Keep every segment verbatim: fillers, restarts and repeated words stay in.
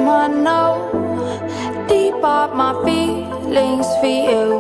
I know deep up my feelings for you.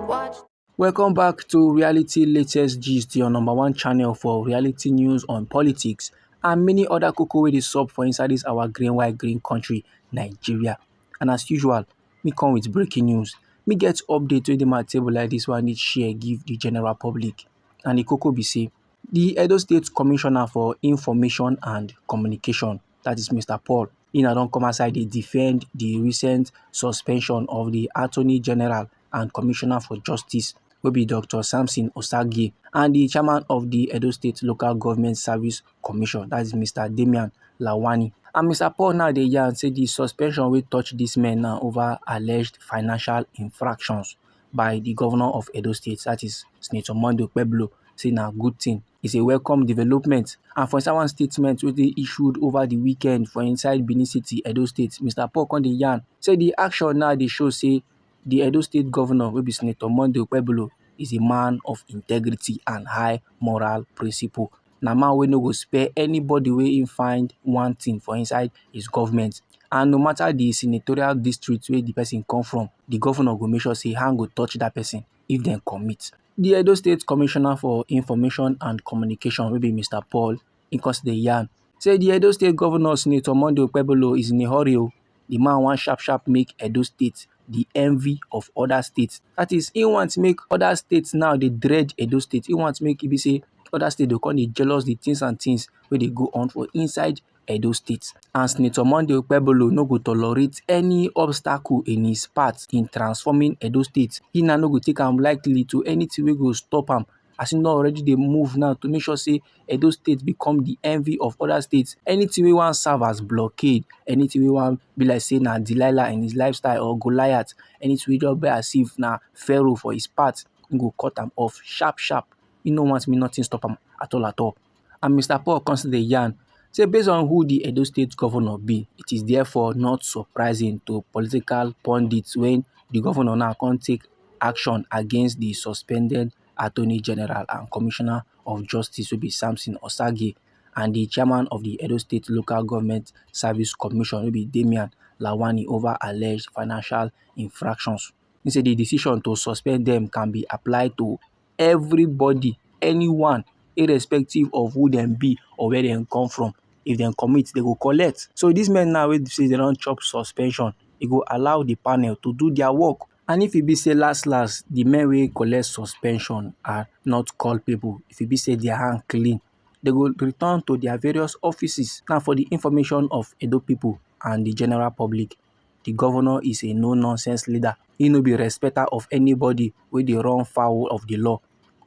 Watch. Welcome back to Reality Latest Gist, your number one channel for reality news on politics and many other koko wey dey sup for inside this our green, white, green country, Nigeria. And as usual, me come with breaking news. Me get update wey dey my table like this one, I need share give the general public. And the koko be say, the Edo State Commissioner for Information and Communication, that is Mister Paul, he na don come outside dey defend the recent suspension of the Attorney General and Commissioner for Justice, wey be Doctor Samson Osagie, and the chairman of the Edo State Local Government Service Commission, that is Mister Damian Lawani. And Mister Paul now dey yarn say the suspension wey touch this men na over alleged financial infractions by the governor of Edo State, that is Senator Monday Okpebholo, say na good thing. It's a welcome development. And for inside one statement wey dey issued over the weekend for inside Benin City, Edo State, Mister Paul come dey yarn say the action now dey show say the Edo State governor, wey be Senator Monday Okpebholo, is a man of integrity and high moral principle. Na man wey no go spare anybody wey him find one thing for inside his government. And no matter the senatorial district wey the person come from, the governor go make sure say hand go touch that person if dem commit. The Edo State Commissioner for Information and Communication, wey be Mister Paul, he come still dey yarn say the Edo State Governor, Senator Monday Okpebholo, is in a hurry o. The man wan sharp sharp make Edo State the envy of other states. That is, he want make other states now dey dread Edo State. He want make e be say other states dey come dey jealous the things and things wey dey go on for inside Edo State. And Senator Monday Okpebholo no go tolerate any obstacle in his path in transforming Edo State. He na no go take am lightly to anything wey go stop am, as he don already dey move now to make sure say Edo State become the envy of other states. Anything wey wan serve as blockade, anything wey wan be like say na Delilah in his lifestyle or Goliath, anything wey just be as if na Pharaoh for his path, he go cut am off sharp sharp. He no want make nothing stop am at all at all. And Mister Paul come still dey yarn say, based on who the Edo State governor be, it is therefore not surprising to political pundits when the governor now come take action against the suspended Attorney General and Commissioner of Justice, wey be Samson Osagie, and the chairman of the Edo State Local Government Service Commission, wey be Damian Lawani, over alleged financial infractions. He say the decision to suspend them can be applied to everybody, anyone, irrespective of who dem be or where dem come from. If dem commit, they go collect. So these men now wey say they don chop suspension, e go allow the panel to do their work. And if e be say last last, the men wey collect suspension are not culpable, if e be say their hand clean, they go return to their various offices. Now, for the information of Edo people and the general public, the governor is a no-nonsense leader. He no be respecter of anybody wey dey run foul of the law.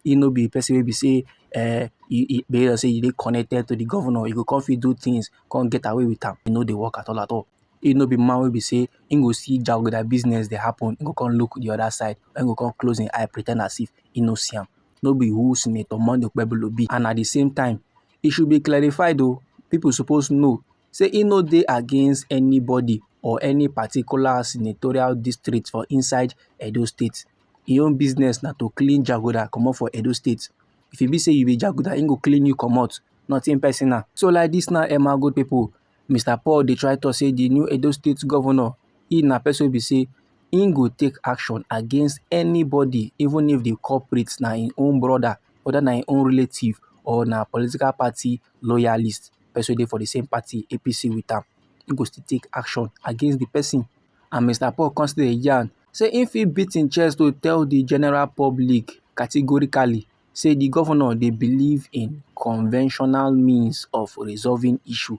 He no be person wey be say, eh, he, he, based on say you dey connected to the governor, you go come fit do things, come get away with am. E no dey work at all at all. He no be man wey be say he go see jaguda business dey happen, he go come look the other side, he go come close him eye, pretend as if he no see am. No be who Senator Monday Okpebholo be. And at the same time, e should be clarified o. People suppose know say he no dey against anybody or any particular senatorial district for inside Edo State. Him own business na to clean jaguda comot for Edo State. If e be say you be jaguda, he go clean you comot. Nothing personal. So like this now, eh, my good people, Mister Paul dey try talk say the new Edo State governor, he na person wey be say he go take action against anybody, even if the culprit na him own brother, whether na him own relative or na political party loyalist, person wey dey for the same party, A P C, with am. He go still take action against the person. And Mister Paul come still dey yarn say he fit beat him chest to tell the general public categorically say the governor dey believe in conventional means of resolving issue,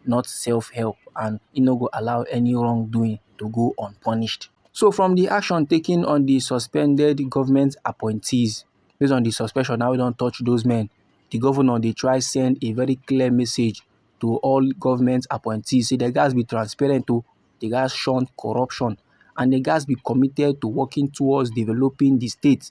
not self-help, and he no go allow any wrongdoing to go unpunished. So from the action taken on the suspended government appointees, based on the suspension now wey don touch those men, the governor dey try send a very clear message to all government appointees say they gats be transparent o, they gats shun corruption, and they gats be committed to working towards developing the state.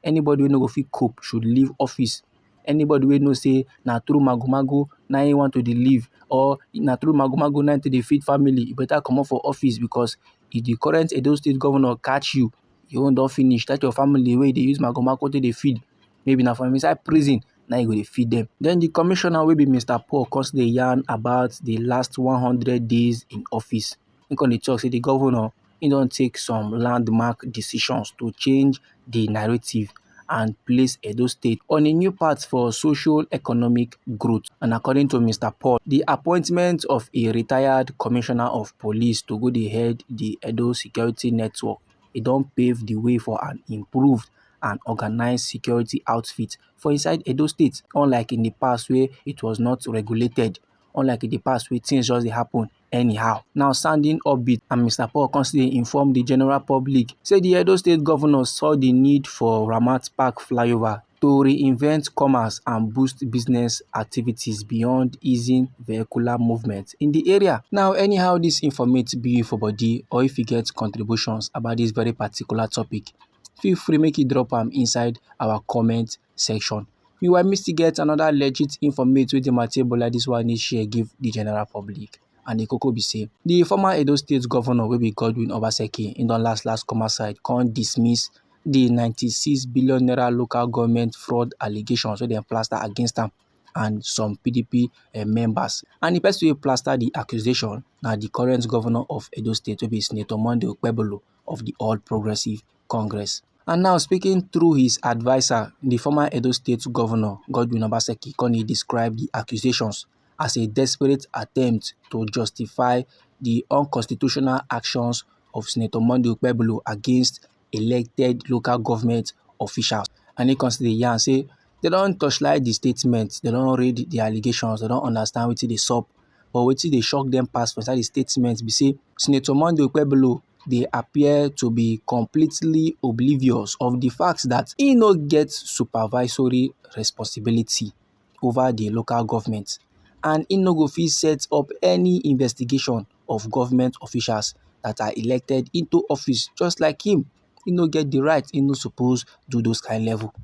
Anybody wey no go fit cope should leave office. Anybody wey know say na through magomago na him want to dey live, or na through magomago na him take dey feed family, you better comot for office, because if the current Edo State governor catch you, your own don finish. That your family wey you dey use magomago take dey feed, maybe na from inside prison na you go dey feed them. Then the commissioner wey be Mister Paul come still dey yarn about the last one hundred days in office. He come dey talk say the governor, he don take some landmark decisions to change the narrative and place Edo State on a new path for social economic growth. And according to Mister Paul, the appointment of a retired commissioner of police to go dey head the Edo security network, e don pave the way for an improved and organized security outfit for inside Edo State, unlike in the past where it was not regulated, unlike in the past where things just dey happen anyhow. Now, sounding upbeat, and Mister Paul come still dey inform the general public say the Edo State governor saw the need for Ramat Park flyover to reinvent commerce and boost business activities beyond easing vehicular movement in the area. Now, anyhow this informate be for body, or if you get contributions about this very particular topic, feel free make you drop am inside our comment section. Meanwhile, me still get another legit informate wey dey my table like this one, need share give the general public. And the koko be say, the former Edo State governor wey be Godwin Obaseki, he don last last come outside, come dismiss the ninety-six billion naira local government fraud allegations wey dem plaster against am and some P D P eh, members. And the person wey plaster the accusation na the current governor of Edo State, wey be Senator Monday Okpebholo of the All Progressive Congress. And now, speaking through his advisor, the former Edo State governor, Godwin Obaseki, come dey describe the accusations as a desperate attempt to justify the unconstitutional actions of Senator Monday Okpebholo against elected local government officials. And he come still dey yarn say they don torchlight the statement, they don read the allegations, they don understand wetin dey sup. But wetin dey shock them pass for inside the statement be say Senator Monday Okpebholo dey appear to be completely oblivious of the fact that he no get supervisory responsibility over the local government, and he no go fit set up any investigation of government officials that are elected into office just like him. He no get the right, he no suppose do those kind level.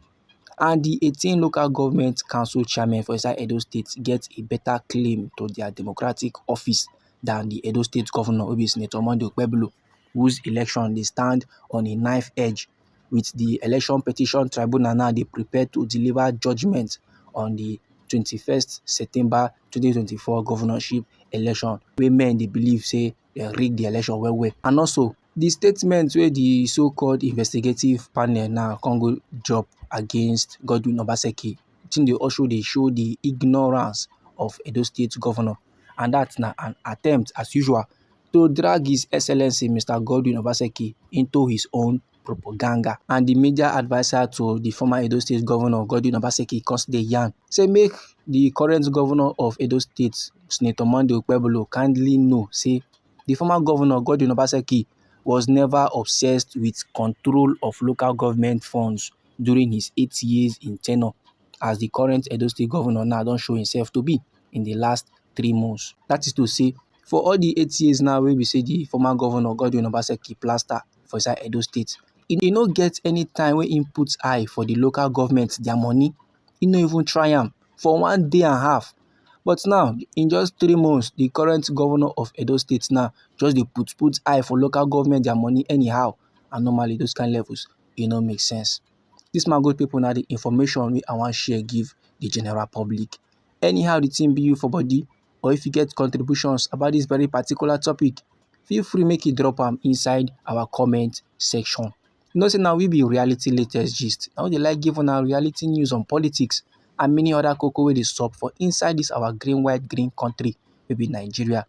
And the eighteen local government council chairmen for inside Edo State get a better claim to their democratic office than the Edo State governor, wey be Senator Monday Okpebholo, whose election dey stand on a knife edge, with the Election Petition Tribunal now dey prepare to deliver judgment on the twenty-first September twenty twenty-four governorship election, wey men dey believe say dem rig the election well well. And also, the statement wey the so-called investigative panel now come go drop against Godwin Obaseki, the thing dey also dey show the ignorance of Edo State governor, and that na an attempt, as usual, to drag His Excellency Mister Godwin Obaseki into his own propaganda. And the media advisor to the former Edo State governor, Godwin Obaseki, come still dey yarn say make the current governor of Edo State, Senator Monday Okpebholo, kindly know say the former governor, Godwin Obaseki, was never obsessed with control of local government funds during his eight years in tenure, as the current Edo State governor now don show himself to be in the last three months. That is to say, for all the eight years now wey be say the former governor, Godwin Obaseki, plaster for inside Edo State, he, he no get any time wey he put eye for the local government, their money. He no even try am for one day and half. But now, in just three months, the current governor of Edo State now just dey put put eye for local government, their money anyhow. And normally, those kind levels, e no make sense. This, my good people, na the information wey I wan share give the general public. Anyhow the thing be you for body, or if you get contributions about this very particular topic, feel free make you drop am inside our comment section. You know say na we be reality latest gist. Na we dey like give una reality news on politics and many other koko wey dey sup for inside this our green, white, green country wey be Nigeria.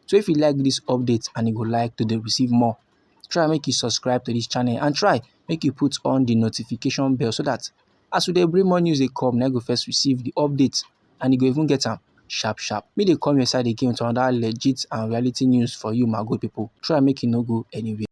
So if you like this update and you go like to dey receive more, try make you subscribe to this channel and try make you put on the notification bell, so that as we dey bring more news dey come, na you go first receive the update and you go even get am sharp sharp. Me dey come your side again with another legit and reality news for you, my good people. Try make you no go anywhere.